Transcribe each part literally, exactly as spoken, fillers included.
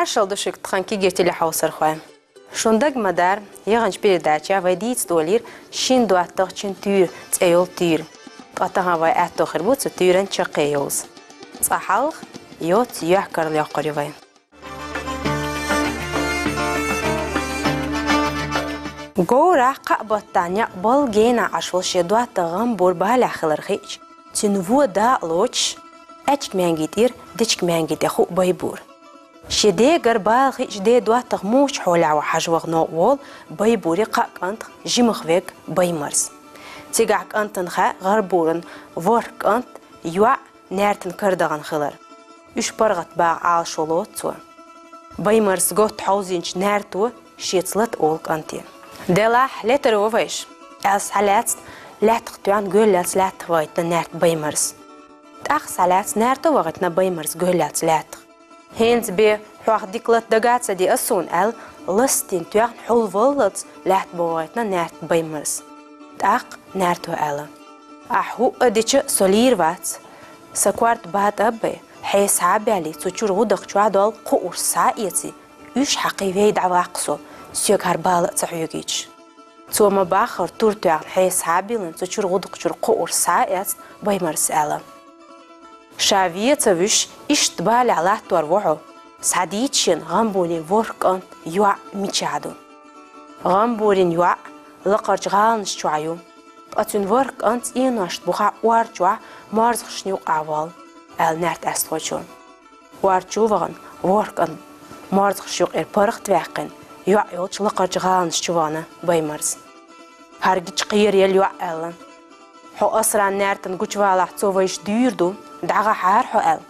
Маршал ду шуьга, тхан кагирчилла хьовсархой. Шун дага ма дарра, яханчу передачехь вай дийца долийра шина доттагӀчун туьйра цӀе йолу туьйра. Ткъа тахана вай аьтто хир бу цу туьйран чаккхе йовза. Цкъа хьалха йоццу юьхь карла йоккхур ю вай. Говрахь кхаа баттахь некъ балла генахь Ӏаш волу шен доттагӀа гӀамбур балехь хилар хиъча, цуьнан вон дакъа лоцуш, аьчка маьнги тӀера дечка маьнги тӀе хуу Байбур. Шен дегара бала хиъча, ден доттагӀа муха хьолехь ву хьажа ваха новкъа волу Байбуре кхаа кӀантах жимах верг Баймарс. Цигахь кӀантана хаьа гӀамбуран ворхӀ кӀант, йоӀ, наьртан кара дахана хилар. Уьш паргӀат багӀа Ӏалашо лоцу цо. Баймарс готта хьовзийначу наьрто шеца лата олу кӀанте: «Делахь, летаро вайша», — аьлла схьалаьцна, лаьттах тоьхна гоьллаца лаьттах вахийтина наьрта Баймарс. ТӀаккха схьалаьцна наьрто вахийтина Баймарс гоьллаца лаьттах. «ХӀинца бен хьох дика лата дага а ца деа суна», — аьлла, ластийна тоьхна хьулваллалц лаьтта бан вахийтина наьрта Баймарс. ТӀаккха наьрто аьлла: «Ахь хӀуъа дича со лийр вац. Сан корта батӀа а бай, хье схьа а баьллий, цу чуьра гӀудакх чохь долу кхуурш схьа а эций, уьш хьакхий вей дӀаваккха со, соьга хӀара бала а ца хьоьгуьйтуш». Цо ма-баххара тур тоьхна хье схьа а биллина, цу чуьра гӀудакх чуьра кхуурш схьа а эцна, Баймарс аьлла: «Ша вен а ца вуьсуш, иштта балехь латтор ву хьо. Схьадийца шена гӀамбурин ворхӀ кӀант, йоӀ мичахь ду». «ГӀамбурин йоӀ лакхарчу гӀаланаш чохь ю, ткъа цуьнан ворхӀ кӀант цӀеношна бухахь ор чохь морзахашна юкъахь волу», — аьлла наьрта аьстхочо. Ор чу вахана, ворхӀ кӀант морзахаш юкъера паргӀатваьккхина, йоӀ йолчу лакхарчу гӀаланаш чу вахана Баймарс. «ХӀара гича кхераелла йоӀ», — аьлла. «Хьо Асран наьртана гучувалахь, цо вайша дуьйр ду, дӀагӀахьара хьо», — аьлла.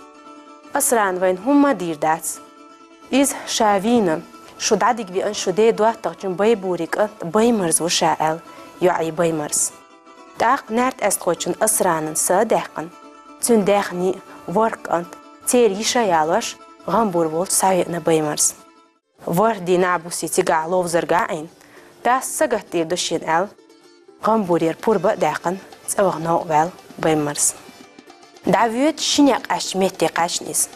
«Асрана вайна хӀумма а дийр дац. Иза ша вийна, шу дӀадига веана, шу ден доттагӀчун Байбурин кӀант Баймарс ву ша», — аьлла йоӀе Баймарс. ТӀаккха наьрта аьстхочун Асранан са а даьккхина, цуьнан даьхний, ворхӀ кӀант, церан йиша а ялош, гӀамбур волчу схьавеана Баймарс. ВорхӀ дийнахь-буса цигахь ловзаргахь а Ӏийна, тасса сагатдийр ду шена аьлла, гӀамбурера пурба а даьккхина, цӀа ваха новкъа ваьлла Баймарс. ДӀавоьду ши некъ Ӏаьржачу метте кхаьчна иза.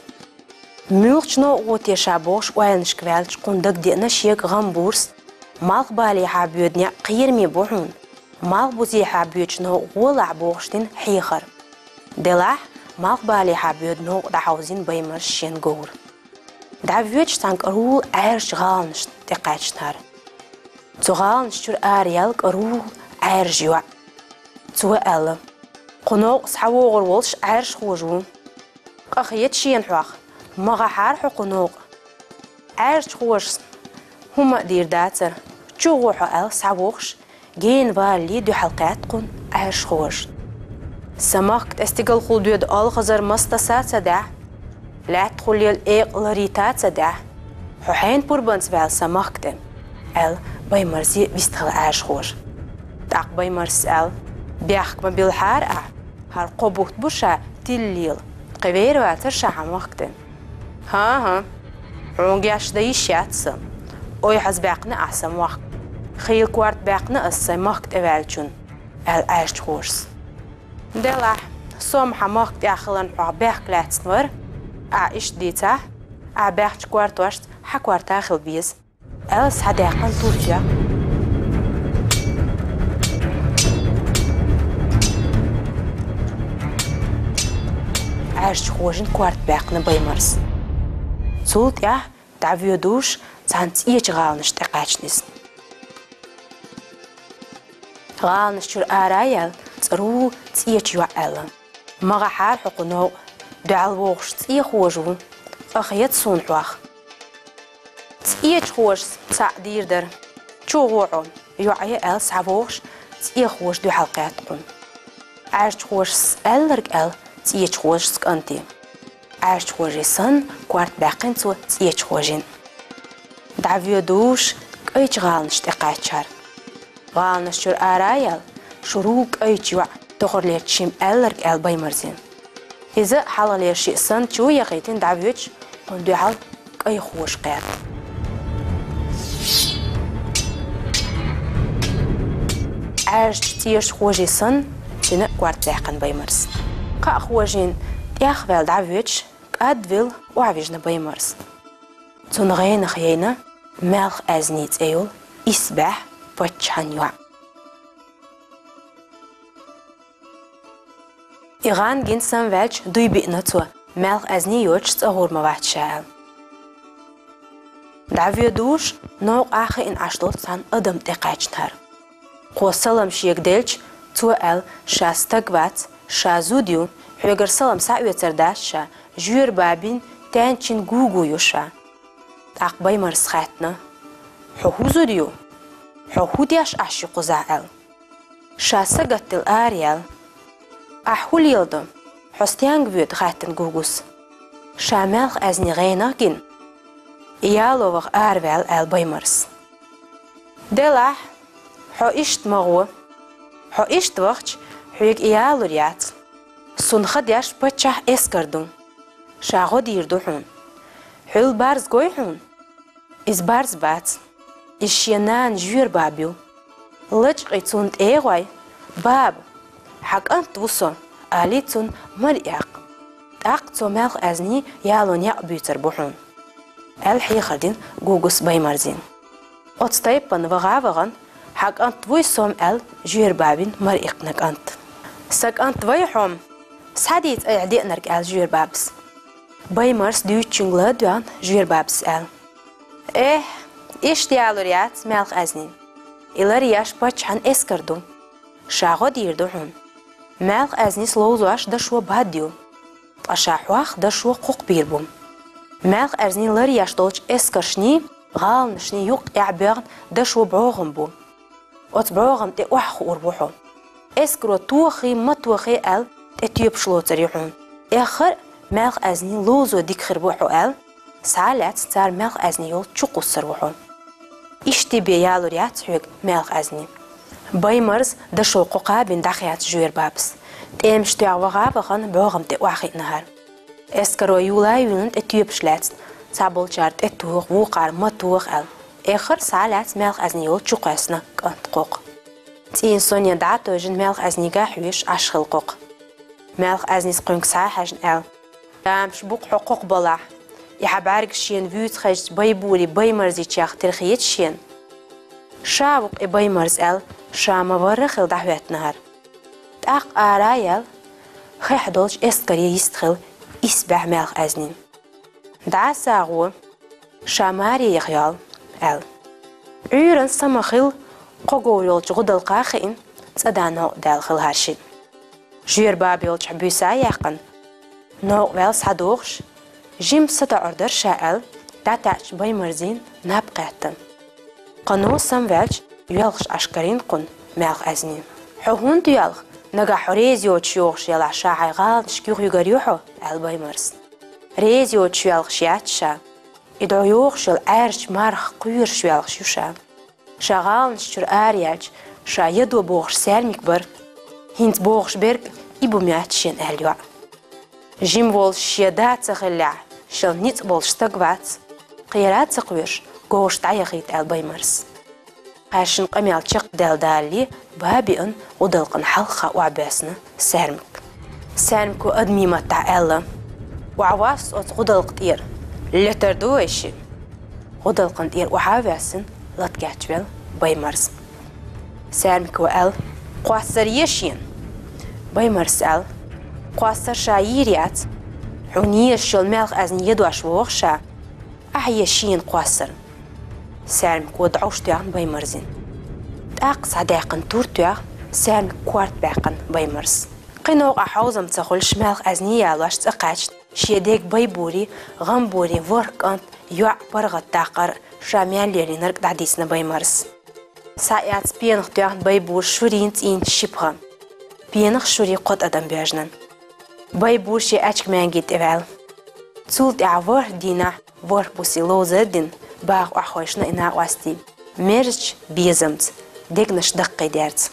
Муьлхачу новкъа гӀо те ша бохуш ойланашка ваьлча, кхунна дагадеана шега гӀамбурс, малхбалехьа боьду некъ кхераме бу хьуна, малхбузехьа боьдучу новкъа гӀолахь бохуш дина хьехар. Делахь, малхбалехьа боьду новкъа дӀахьовзийна Баймарс шен говр. ДӀавоьдуш цхьана кӀарула Ӏаьржачу гӀаланашна тӀекхаьчнера. Цу гӀаланаш чуьра араяьлла кӀарула Ӏаьржа йоӀ. Цо аьлла: «Кху новкъа схьавогӀур волуш Ӏаьржахоша ву. Къа хета шена хьох, ма гӀахьара хьо кху новкъа». Ӏаьржахошас хӀумма а дийр дацара, чу гӀо хьо аьлла схьавогӀуш, гена валале дуьхьал кхаьчна кхунна Ӏаьржахоша. Сан махка тӀе стигалхула доьду олхазар маса таса а ца даьхьа, лаьттахула лела экъа ларийта а ца даьхьа, хьо хьенан пурбанца ваьлла сан махка тӀе, аьлла Баймарсе вистхилла Ӏаьржахоша. ТӀаккха Баймарсас аьлла: «Бехк ма биллахьара ахь, хӀара кхо бутт бу ша тилла лела, кхин вер вацара ша хьан махка тӀе». «ХӀан-хӀа, хьуна гечдан йиш яц сан. Ойхьазбаьккхина ахь сан мохк. Хийла корта баьккхина ас сайн махка тӀеваьллачунна», — аьлла Ӏаьржахошас. «Делахь, со-м хьан махка тӀехь хиларна хьох бехк лаьцна вара. Ахь иштта дийцахь, ахь баьхначу кортошца хьан корта хила беза», — аьлла, схьадаьккхина тур тоьхна, Ӏаьржахошна корта баьккхина Баймарс. Цул тӀаьхьа дӀавоьдуш цхьана цӀечу гӀаланашна тӀекхаьчна иза. ГӀаланаш чуьра ара а яьлла, цӀарула цӀечу йоӀ аьлла: «Ма гӀахьара хьо кху новкъа, дуьхьал вогӀуш цӀехоша ву, къа хета суна хьох». ЦӀечахошас цхьаъ дийр дара: «Чу гӀо хьо, йоӀе», — аьлла, схьавогӀуш, цӀехоша дуьхьал кхаьчна кхунна. Ӏаьржахошас аьлларг аьлла цӀечахошас кӀанте. Ӏаьржахожий санна, корта баьккхина цо цӀечахожин. ДӀавоьдуш кӀайчу гӀаланашна тӀекхаьчнера. ГӀаланаш чуьра ара а яьлла, шурул кӀайчу йоӀ тохарлерчу шимма аьлларг аьлла Баймарсина. Иза хьалхалера шиъ санна чу яхийтина дӀавоьдуш, кхунна дуьхьал кӀайхоша кхаьчна. Ӏаьржачу цӀечахожий санна, цуьнан а корта баьккхина Баймарс. Кхаахожийна тӀехваьлла дӀавоьдуш, кӀадвелла охьавижна Баймарс. Цун гӀенах яйна Маьлха-Аьзний цӀе йола исбаьхьа паччахьан йоӀ. И гӀан гина самаваьлча, дуй биъна цо, Маьлха-Аьзни йоцуш цӀа гӀур ма вац ша аьлла. ДӀавоьдуш, новкъа хиъна Ӏаш долчу цхьана адам тӀекхаьчнахьара. Кхо салам шега делча, цо аьлла, ша стаг вац, ша зуда ю, хьоьгара салам схьаоьцур дац ша, жоьра бабин, таьнчин гугу ю ша. ТӀаккха Баймарзас хаьттина: «Хьо хӀун зуда ю? Хьо хӀун деш Ӏаш ю кхузахь?» аьлла. «Ша сагатделла ара яьлла». «Ахь хӀун леладо? Хьо стенга воьду?» хаьттина гугус. «Ша Маьлха-Аьзни гӀенах гина, и яло ваха араваьлла», аьлла Баймарзас. «Делахь, хьо иштта ма гӀо. Хьо иштта вахча, хьоьга и ялур яц. Сунна ха деш паччахьан эскар ду. Ша гӀо дийр ду хьуна. Хьуьлла барз гой хьуна?» «Иза барз бац. Иза шен нана жоьра баба ю. Лачкъий цунна тӀе а гӀой, баба, хьан кӀант ву со», алий цунна маре эккха. «ТӀаккха цо Маьлха-Аьзни яло некъ буьйцур бу хьуна», аьлла хьехар дина гугус Баймарзина. «Оцу тайпана ваха а вахана, хьан кӀант вуй со-м?» аьлла жоьра бабина маре иккхина кӀант. «Сан кӀант вай хьо-м, схьадийца айхьа деанарг», аьлла жоьра бабас. Баймарзас дуьйцучуьнга ладоьгӀна жоьра бабас аьлла: «Эхь, иштта ялур яц Маьлха-Аьзни. И лар еш паччахьан эскар ду. Ша гӀо дийр ду хьуна. Маьлха-Аьзнис ловзош дашо бад ю. Ткъа ша хьох дашо кхокхабийр бу. Маьлха-Аьзни лар еш долчу эскаршний, гӀаланашний юккъехь боьгӀна дашо бӀогӀам бу. Оцу бӀогӀам тӀе охьахуур ву хьо. Эскаро тохий, ма тохий аьлла, тӀе тоьпаш лоцур ю хьуна. Эххар а Маьлха-Аьзни ловзо дика хир бу хьо аьлла, схьа а лаьцна цара Маьлха-Аьзни йолчу чукхуссур ву хьо. Иштта бен ялур яц хьоьга Маьлха-Аьзни». Баймарзас дашо кхокхабина дӀахаьцна жоьра бабас. ТӀемаш тоьхна ваха а вахана, бӀогӀам тӀе охьахиънахьара. Эскаро юла а юьйлина тӀе тоьпаш лаьцна, цхьаболчара тӀе тоха, вукхара ма тоха аьлла. Эххар а схьа а лаьцна Маьлха-Аьзни йолчу чукхоьссина кӀант кхокха. ЦӀийнан соне дӀа а тевжина, Маьлха-Аьзнийга хьоьжуш Ӏаш хилла кхокха. Маьлха-Аьзнис кхуьнга схьа а хьаьжна аьлла: «Тамаш бу-кх хьо кхокхабалахь, и хьан бӀаьргаш шена вуьйцу хезча, Байбури Баймарзичех тера хеташ шена?» «Ша ву-кх и Баймарз», аьлла, ша ма-варра а хилла дӀахӀоьттинехьара. ТӀаккха ара а яьлла, хехь долчу эскаре йистхилла исбаьхьа Маьлха-Аьзни. «ДӀа а сагӀо, ша маре яха йолла», аьлла. Ӏуьйранна са ма-хилла, кхо говр йолчу гӀудалкха а хиъна, цӀа дӀа новкъа даьлла хилла хӀара шиъ. Жоьра баба йолчохь буьйса а яьккхина, новкъа ваьлла схьадогӀуш, жимма сатоӀур дара ша аьлла, дӀатаьӀча Баймарзина наб кхетта. Кхано самаваьлча, йоьлхуш Ӏаш карийна кхунна Маьлха-Аьзни. «Хьо хӀунда йоьлху? Нагахь хьо реза йоцуш йогӀуш елахь, ша хьайн гӀаланашка юхаюьгур ю хьо», аьлла Баймарзас. «Реза йоцуш йоьлхуш яц ша. И дӀо йогӀуш йолу Ӏаьржачу мархах кхоьруш йоьлхуш ю ша. Ша гӀаланаш чуьра араяьлча, ша ядо бохуш Саьрмик бара. ХӀинца бохуш берг и бу моьтту шена», аьлла йоӀа. «Жима волуш шен да ца хиллехь, шел ницкъ болуш стаг вац, кхера а ца кхоьруш, говраш дӀаяхийта», аьлла Баймарзас. Кхаьшна къамел чекхдаьлла далале, бан а биъна, гӀудалкхана хьалха охьабоьссина Саьрмик. Саьрмико адамийн маттахь аьлла: «Охьавосса оцу гӀудалкха тӀера, летар ду вай шиъ». ГӀудалкхана тӀера охьа а воьссина, лата кечвелла Баймарза. Саьрмико аьлла: «Кхоссар е шена?» Баймарзас аьлла: «Кхоссар ша йийр яц. Хьуна езаш йолу Маьлха-Аьзни ядош вогӀу ша. Ахьа е шена кхоссар». Саьрмико дӀовш тоьхна Баймарзина. ТӀаккха схьадаьккхина тур тоьхна, Саьрмик корта баьккхина Баймарза. Кхин новкъахь хьовзам ца хуьлуш, Маьлха-Аьзни ялош цӀа кхаьчна, шен дег Байбури, ГӀамбури ворхӀ кӀант, йоӀ паргӀатдаккхар, ша мел лелийнарг дӀадийцина Баймарзас. Схьаэцна пенах тоьхна Байбура шурийн цӀийнан ши пха. Пенах шуре кхо тӀадам боьжна. Байбур шен аьчка маьнге тӀеваьлла. Цул тӀаьхьа ворхӀ дийнахь ворхӀ буси ловзар а дина, баха охьахевшина и накъостий, мерзачу безамца, дегнаш даккхийдерца.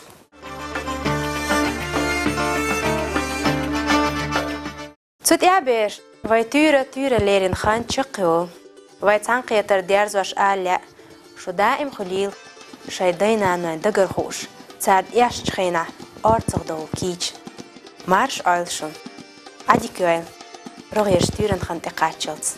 Цу тӀехь, бераш, вай туьйра-туьйра леррина хан чекхйолу. Вай цхьаьнакхетар дерзош ала лаьа: шу даим хуьлийла шайн дай-наной дагара хууш, цара дешначу хенахь орцах довла кийча. Марша Ӏойла шуна. Ӏадика йойла, рогӀера туьйранна хан тӀекхаччалц.